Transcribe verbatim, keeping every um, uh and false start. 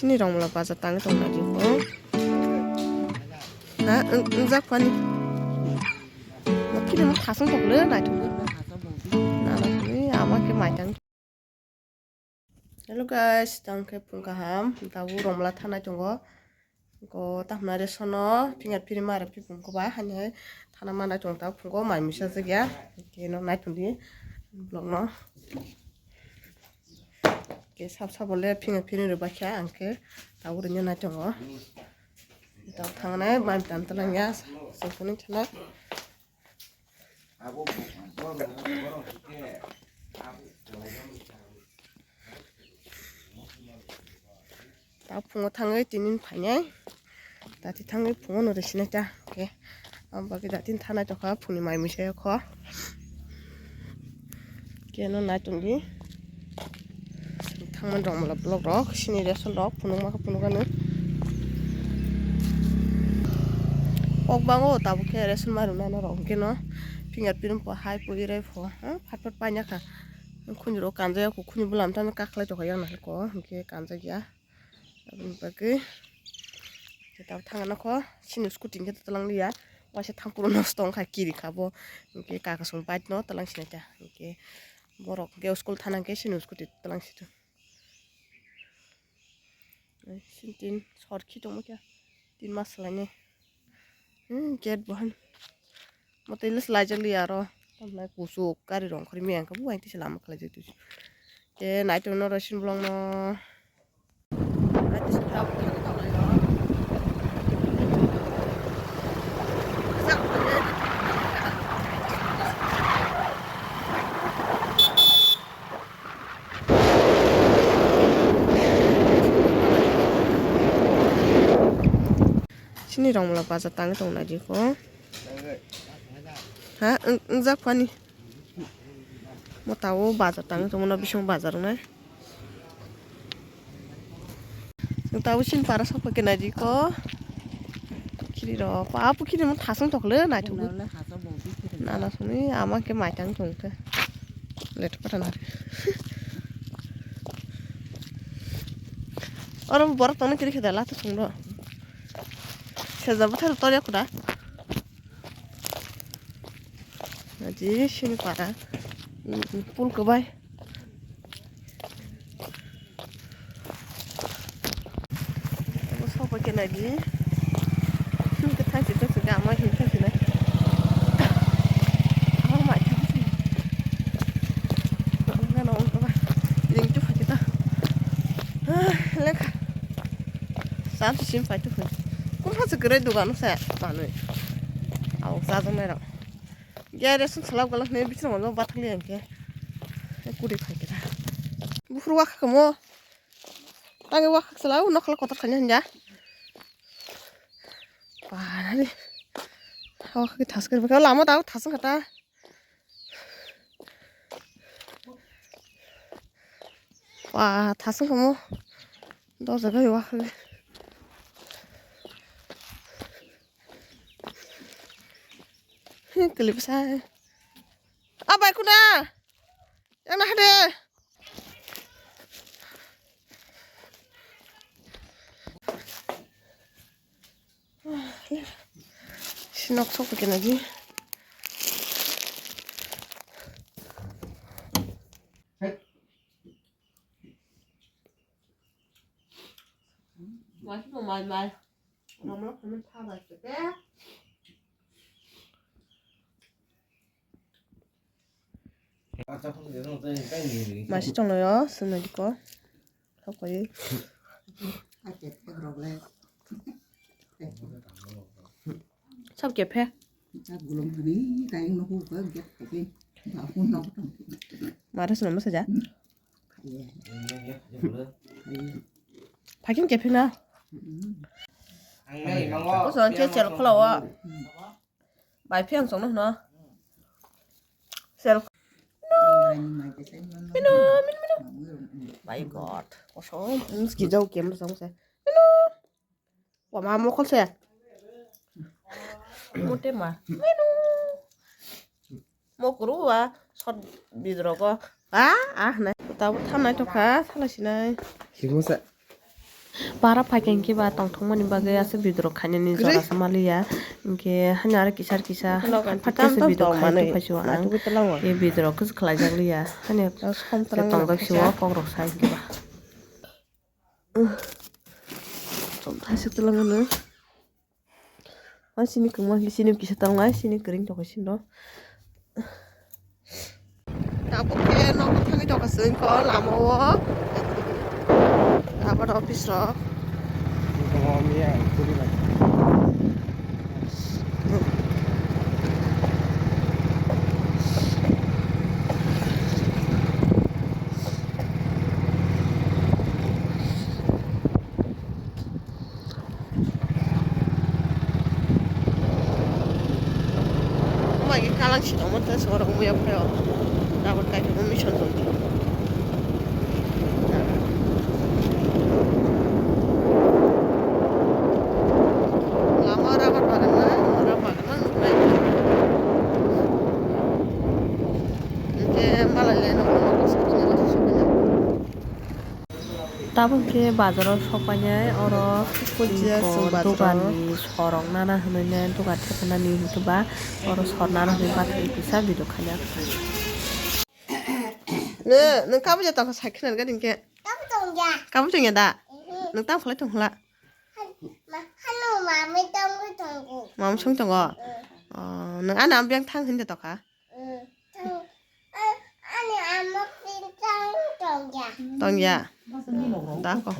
Ni rong mula baja tang tong na di ko. Ha, wngjak pani. Mo kini mo khasang tok le nai thung. Na na ni ama ke mai tang. Hello guys, tang khe phung kaham. Tabuk rong mula thanai tongo. Ko tahna resono finger print mara phipung ko ba hani hai thana mana tong ta phungo mai misa jagya. Ke no nai tong di vlog no. Ke sab sabo le finger print rw bakha ang khe tabuk rw nai tongo. Tabuk thangnai mai tam talang ya. Sokuni thana. Ta phungo thangwi tinin phainai. Tati thangwi phungo no rwsinai ta. Okay. Ang bagwi datin thanai tokha phungni mai misa kho. Keno nai tongdi. Thangmani rong mula vlog rok sini ration rok phunukma khe phunukani. Kok bango tabuk khe ration ma rwnai norok hwnkhe no finger print po hai pui rai pho. Phat phat paina kha. Khunjuro kanjak ya, khunju bulam tamo kakhlai tokha yang nahal ko, hwnkhe kanjak ya. Aboni bagwi tabo thangna kho, sini scooty hwnkhe twlang liya. Waisa thangkuro nosto wngkha, kiri kha bo. Hwnkhe kaka song bike no twlang sinai ta. Hwnkhe borok hwnkhe school thana hwnkhe sini scooty twlang situ. Sintin sor khi tongma khe tin mas lainai. Hmm, gate bo han. Motei le slai jak liya aro. Tamnai kuchuk gari rong khori miyang khe buai tisa lama khlai jak twi. Ke nai tong noro sin bolong no. Sini rong mula baja tang tong nai di ko. Ha, wng-, wngjak pani. Mo tawo bajar tang tongmano bising bajar wngnai. Tawo sin para sokpha khe nai di ko. Khiri rok, pa, apu khiri mo thasung tokle nai thok. Nana suni ama khe mai tang tong khe. Let pata nari. Oro borok tongna kiri khe da lata sung do. Sejak bwthar tor ya khuda. Aji sini para. Mm, mm, pul kwbai. Abo sok bai khe nai di. Him khe thang si thang si ga ama him thang si nai. Abo mai thang si. Ang gana ong kwbai. Ring tu phai khe ta. Ah, lekha. Sam si sim phai tu phai. Kum pha se kwrwi dugan se manwi. Abo chajak nai rok. Gere sung salak galak ne bichang walo bathang liya hwnkhe. Kuri khai kira. Buphuru wakha kamo. Tangi wakha sala u nokla kotor khanya hanja. Parani. Hawa khai thas kir bakha lama ta thas kata. Wa thas kamo. Dor jaga wakha. Hi, kelip sa. Ah, bai kuna. Yang nah de. Sinok sok kena ji. Mai mai. Masi tonglayo, swnai diko. Thokoi. Sab kephe. Mare swnam bwsa ja. Phaikhe kephe na. Bwsa ang khe chel khwlao. Bai phiyang chwngno hwno. Sel. Mino, mino, mino. My God. Kosom. Ski jau kem rwchapsa. Mino. Wama mokol se. Mote ma. Mino. Mokuru wa sot bidrogo. Ah, ah, nai. Tabo thanai tokha, thala sinai. Himo sa. Bara phaikha hinkhe ba tongthokmani bagwi aswk video rok khainani jora se maliya. Hinkhe hani aro kisa kisa phatsa se video khai tongphai sio ang. Hinkhe video rok kwchwk khlaijakliya. Hani se tongjak sio kok rok sai hinkhe ba. Tongthai se twlang ano. Hai sini kwma sini kisa tanglai sini kwrwng tongkha sini rw. Tabuk khe nogo thangwi tongkha chwng khe o lama o. Abar office rok. Mai kalang si tongmo tei sorok muya phaio. Tabuk kaisa mission tong. Lama rubber bagan na, rubber bagan na nuknai. Hingke malai le nuknai. Tabuk khe bazaro sokpainai oro doganni sorok nana hinwi dogan thepanani hinkhe ba oro sor nana hinwi bathai kisa video khaina. Nwng kabui ja tongkha sai khna gari hinkhe. Kabui tongya da? Nwng tamo khlai tong hla? Mamung song tongo? Nwng ani amo biyang thang hinda tokha? Tongya. Da ko.